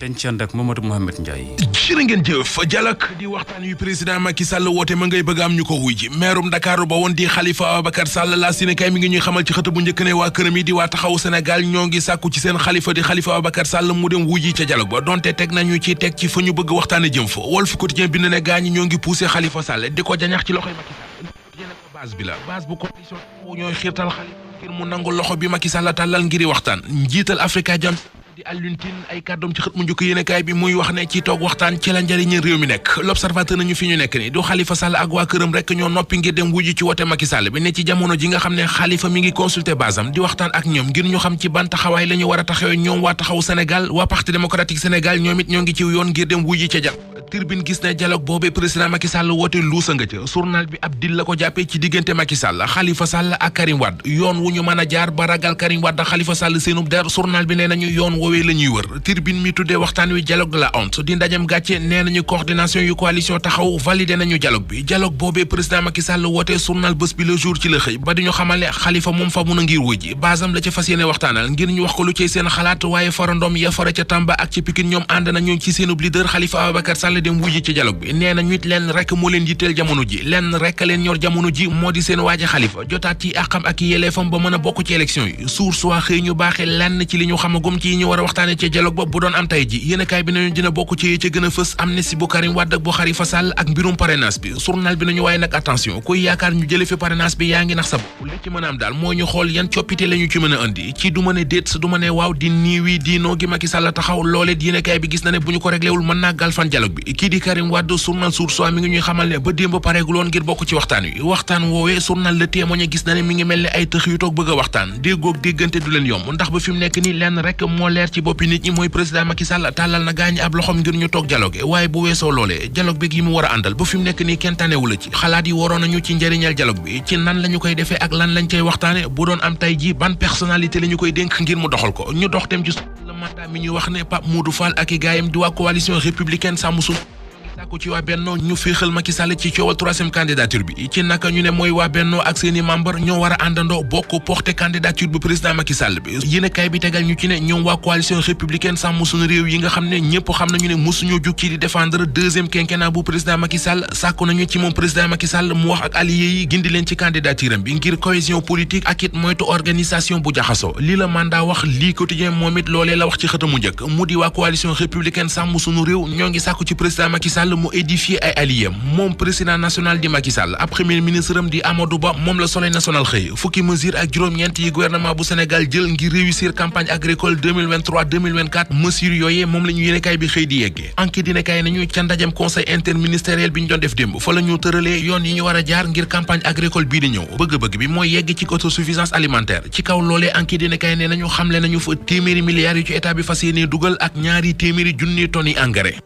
dañ ci ànd ak Mamadou Mouhamed Ndiaye. jërë ngeen jëf dialogue di waxtaan wi président Macky Sall woote ma ngay bëgg am ñu ko wuy ji meerum Dakar ba woon di Khalifa Ababacar Sall la Sénégal mi ngi ñuy xamal ci xët bu njëkk ne waa këram yi di waa taxawu Sénégal ñoo ngi sàkku ci seen xalifa di Khalifa Ababacar Sall mu dem wuy ji ca dialogue ba donte teg nañu ci teg ci fa ñu bëgg waxtaane jëm fa Walf Quotidien bind ne gaañi ñoo ngi poussé Khalifa Sall di ko jañax ci loxoy Macky Sall base bi la base bu condition ñooy xiirtal Khalifa ngir mu nangu loxo bi Macky Sall tàllal ngiri waxtaan njiital Africa Jam di Alioune Tine ay kàddoom ci xët mu njëkk yéenekaay bi muy wax ne ci toog waxtaan ci la njëriñu réew mi nekk l'observateur nañu fi ñu nekk ni du Khalifa Sall ak waa këram rek ñoo noppi ngir dem wujji ci wote Macky Sall bi ne ci jamono ji nga xam ne Khalifa mi ngi consulter basam di waxtaan ak ñoom ngir ñu xam ci ban taxawaay la ñu war a taxawee ñoom waa taxawu Sénégal waa parti démocratique Sénégal ñoom it ñoo ngi ci yoon ngir dem wujji ca jàpp Tribune gis ne dialogue boobee président Macky Sall woote luusa nga ca journal bi ab dil la ko jàppee ci diggante Macky Sall Khalifa Sall ak Karim Wade yoon wu ñu mën a jaar ba ragal Karim Wade Khalifa Sall seenub der journal bi nee nañu yoon woowee la ñuy wër Tribune mi tuddee waxtaan wi dialogue de la honte di ndajem gàcce nee nañu coordination yu coalition taxaw validé nañu dialogue bi dialogue boobee président Macky Sall woote journal bés bi le jour ci la xëy ba di ñu xamal ne Khalifa moom fa mun a ngir wuy ji basam la ca fas yéene waxtaanal ngir ñu wax ko lu ci seen xalaat waaye farandoom ya fara ca Tamba ak ci Pikine ñoom ànd nañu ci seenub leader Khalifa Ababacar Sall dem wuy ji ci dialogue bi nee nañu it lenn rek moo leen yitteel jamono ji lenn rek leen ñor jamono ji moo di seen waaji Khalifa jotaat ci àqam ak yelleefam ba mën a bokk ci élection yi source waa xëy ñu baaxee lenn ci li ñu xamagum ci ñu war a waxtaane ci dialogue ba bu doon am tay ji yéenekaay bi nañu dina bokk ci ca gën a fës amnistie bu Karim Wade ak bu Khalifa Sall ak mbirum parrainage bi journal bi nañu waaye nag attention kuy yaakaar ñu jële fi parrainage bi yaa ngi nax sa bopp li ci mën a am daal moo ñu xool yan coppite la ñu ci mën a indi ci du ma ne déet du ma ne waaw di niiwi di noo gi Macky Sall taxaw loolee yéenekaay bi gis na ne bu ñu ko réglé wul mën naa galfan dialogue bi kii di Karim Wade journal Source A mi ngi ñuy xamal ne ba démb pareegul woon ngir bokk ci waxtaan wi waxtaan woowee journal Le Témoin gis na ne mi ngi mel ne ay tëx yu toog bëgg a waxtaan déggoog déggante du leen yomb ndax ba fi mu nekk nii lenn rek moo leer ci boppi nit ñi mooy président Macky Sall tàllal na gaañ ab loxom ngir ñu toog dialogue waaye bu weesoo loolee dialogue bi yi mu war a àndal ba fi mu nekk nii kenn tanewu la ci xalaat yi waroon nañu ci njëriñal dialogue bi ci nan la ñu koy defee ak lan lañ cay waxtaane bu doon am tay ji ban personnalité la ñu koy dénk ngir mu doxal ko ñu dox tem ci le mandat mi ñuy wax ne Pape Modou Fall ak i gaayam di waa coalition républicaine sàmm suñu sàkku ci waa Benno ñu féexal Macky Sall ci coowal troisième candidature bi ci naka ñu ne mooy waa Benno ak seeni membre ñoo war a àndandoo bokk porter candidature bu président Macky Sall bi yéenekaay bi tegal ñu ci ne ñoom waa coalition républicaine sàmm suñu réew yi nga xam ne ñëpp xam nañu ne mosuñoo jug ci di défendre deuxième quinquennat bu président Macky Sall sàkku nañu ci moom président Macky Sall mu wax ak alliés yi gindi leen ci candidature am bi ngir cohésion politique ak it moytu organisation bu jaxasoo lii la mandat wax lii quotidien moom it loolee la wax ci xëtamu njëkk mu di waa coalition républicaine sàmm suñu réew ñoo ngi sàkku ci président Macky Sall mu édifier ay alliés moom président national di Macky Sall ab premier ministre am di Amadou Ba moom la Soleil national xëy fukki mesure ak juróom-ñeent yi gouvernement bu Sénégal jël ngir réussir campagne agricole 2023-2024 mesures yooyee moom la ñu yéenekaay bi xëy di yeggee enquête yéenekaay nañu ca ndajem conseil interministériel bi ñu doon def démb fa la ñu tëralee yoon yi ñu war a jaar ngir campagne agricole bii di ñëw bëgg-bëgg bi mooy yegg ci autosuffisance alimentaire ci kaw loolee enquête yéenekaay ne nañu xamle nañu fa téeméeri milliards yu ci état bi fas yéenee dugal ak ñaari téeméeri junni tonnes yi engrais